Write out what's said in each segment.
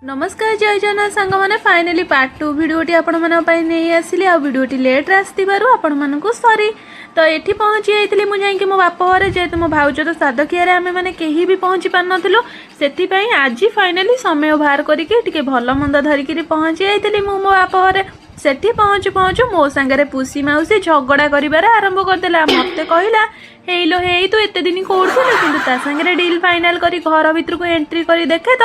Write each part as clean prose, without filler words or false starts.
ନମସ୍କାର, ଜୟ ଜଗନ୍ନାଥ ସାଙ୍ଗମାନେ। Finally part 2 ଭିଡ଼ିଓଟି ଆପଣମାନଙ୍କ ପାଇଁ ନେଇ ଆସିଲି। ଆଉ ଭିଡ଼ିଓଟି ଲେଟ୍ରେ ଆସିଥିବାରୁ ଆପଣମାନଙ୍କୁ ସରି। ତ ଏଠି ପହଞ୍ଚି ଯାଇଥିଲି ମୁଁ ଯାଇକି ମୋ ବାପ ଘରେ। ଯେହେତୁ ମୋ ଭାଉଜର ଶ୍ରାଦ୍ଧକ୍ରିୟାରେ ଆମେମାନେ କେହି ବି ପହଞ୍ଚି ପାରିନଥିଲୁ, ସେଥିପାଇଁ ଆଜି ଫାଇନାଲି ସମୟ ବାହାର କରିକି ଟିକେ ଭଲ ମନ୍ଦ ଧରିକିରି ପହଞ୍ଚି ଯାଇଥିଲି ମୁଁ ମୋ ବାପ ଘରେ। ସେଠି ପହଞ୍ଚୁ ପହଞ୍ଚୁ ମୋ ସାଙ୍ଗରେ ପୁଷି ମାଉସୀ ଝଗଡ଼ା କରିବାର ଆରମ୍ଭ କରିଦେଲା। ମୋତେ କହିଲା, "ହେଇଲୋ ହେଇ, ତୁ ଏତେ ଦିନ କୋଉଠି ଥିଲୁ?" କିନ୍ତୁ ତା ସାଙ୍ଗରେ ଡିଲ୍ ଫାଇନାଲ କରି ଘର ଭିତରକୁ ଏଣ୍ଟ୍ରି କରି ଦେଖେ ତ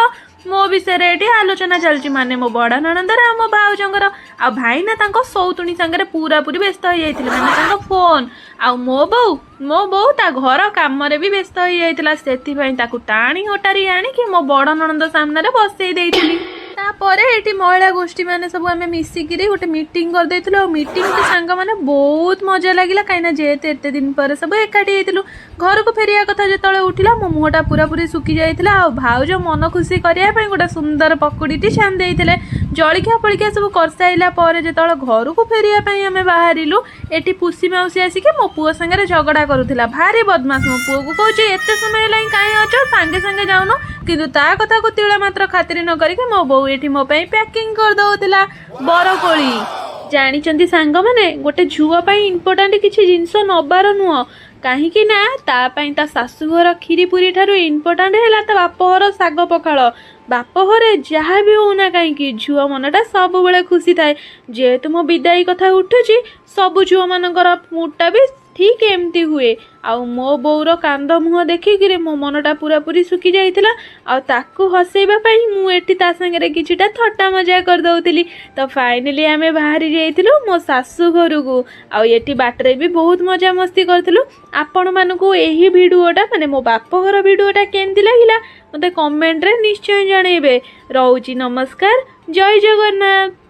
ମୋ ବିଷୟରେ ଏଠି ଆଲୋଚନା ଚାଲିଛି, ମାନେ ମୋ ବଡ଼ ନଣନ୍ଦର ଆଉ ମୋ ଭାଉଜଙ୍କର। ଆଉ ଭାଇନା ତାଙ୍କ ସଉତୁଣୀ ସାଙ୍ଗରେ ପୁରାପୁରି ବ୍ୟସ୍ତ ହେଇଯାଇଥିଲେ, ମାନେ ତାଙ୍କ ଫୋନ୍। ଆଉ ମୋ ବୋଉ ତା ଘର କାମରେ ବି ବ୍ୟସ୍ତ ହେଇଯାଇଥିଲା। ସେଥିପାଇଁ ତାକୁ ଟାଣି ଓଟାରି ଆଣିକି ମୋ ବଡ଼ ନଣନ୍ଦ ସାମ୍ନାରେ ବସେଇ ଦେଇଥିଲି। ତାପରେ ଏଠି ମହିଳା ଗୋଷ୍ଠୀ ମାନେ ସବୁ ଆମେ ମିଶିକିରି ଗୋଟେ ମିଟିଂ କରିଦେଇଥିଲୁ। ଆଉ ମିଟିଂଟି ସାଙ୍ଗମାନେ ବହୁତ ମଜା ଲାଗିଲା, କାହିଁକିନା ଯେହେତୁ ଏତେ ଦିନ ପରେ ସବୁ ଏକାଠି ହେଇଥିଲୁ। ଘରକୁ ଫେରିବା କଥା ଯେତେବେଳେ ଉଠିଲା, ମୋ ମୁହଁଟା ପୁରାପୁରି ଶୁଖି ଯାଇଥିଲା। ଆଉ ଭାଉଜ ମନ ଖୁସି କରିବା ପାଇଁ ଗୋଟେ ସୁନ୍ଦର ପକୁଡ଼ିଟି ଛାଣି ଦେଇଥିଲେ। ଜଳଖିଆ ଫଳିଖିଆ ସବୁ କରିସାରିଲା ପରେ ଯେତେବେଳେ ଘରକୁ ଫେରିବା ପାଇଁ ଆମେ ବାହାରିଲୁ, ଏଠି ପୁଷି ମାଉସୀ ଆସିକି ମୋ ପୁଅ ସାଙ୍ଗରେ ଝଗଡ଼ା କରୁଥିଲା। ଭାରି ବଦମାସ। ମୋ ପୁଅକୁ କହୁଛି, "ଏତେ ସମୟ ହେଲାଣି କାହିଁ ଅଛ? ସାଙ୍ଗେ ସାଙ୍ଗେ ଯାଉନ।" କିନ୍ତୁ ତା କଥାକୁ ତିଳ ମାତ୍ର ଖାତିରି ନ କରିକି ମୋ ବୋଉ ଏଠି ମୋ ପାଇଁ ପ୍ୟାକିଂ କରିଦଉଥିଲା ବରକୋଳି। ଜାଣିଛନ୍ତି ସାଙ୍ଗମାନେ, ଗୋଟେ ଝିଅ ପାଇଁ ଇମ୍ପୋର୍ଟାଣ୍ଟ କିଛି ଜିନିଷ ନବାର ନୁହଁ। କାହିଁକି ନା ତା ପାଇଁ ତା ଶାଶୁଘର କ୍ଷୀରି ପୁରୀ ଠାରୁ ଇମ୍ପୋର୍ଟାଣ୍ଟ ହେଲା ତା ବାପଘର ଶାଗ ପଖାଳ। ବାପଘରେ ଯାହା ବି ହଉନା କାହିଁକି, ଝିଅ ମନଟା ସବୁବେଳେ ଖୁସି ଥାଏ। ଯେହେତୁ ମୋ ବିଦାୟୀ କଥା ଉଠୁଛି, ସବୁ ଝିଅମାନଙ୍କର ମୁଡ୍ଟା ବି ଠିକ୍ ଏମିତି ହୁଏ। ଆଉ ମୋ ବୋଉର କାନ୍ଦ ମୁହଁ ଦେଖିକିରି ମୋ ମନଟା ପୁରାପୁରି ଶୁଖି ଯାଇଥିଲା। ଆଉ ତାକୁ ହସେଇବା ପାଇଁ ମୁଁ ଏଠି ତା ସାଙ୍ଗରେ କିଛିଟା ଥଟ୍ଟା ମଜା କରିଦେଉଥିଲି। ତ ଫାଇନାଲି ଆମେ ବାହାରି ଯାଇଥିଲୁ ମୋ ଶାଶୁ ଘରକୁ। ଆଉ ଏଠି ବାଟରେ ବି ବହୁତ ମଜାମସ୍ତି କରିଥିଲୁ। ଆପଣମାନଙ୍କୁ ଏହି ଭିଡ଼ିଓଟା, ମାନେ ମୋ ବାପଘର ଭିଡ଼ିଓଟା କେମିତି ଲାଗିଲା, ମୋତେ କମେଣ୍ଟରେ ନିଶ୍ଚୟ ଜଣେଇବେ। ରହୁଛି, ନମସ୍କାର, ଜୟ ଜଗନ୍ନାଥ।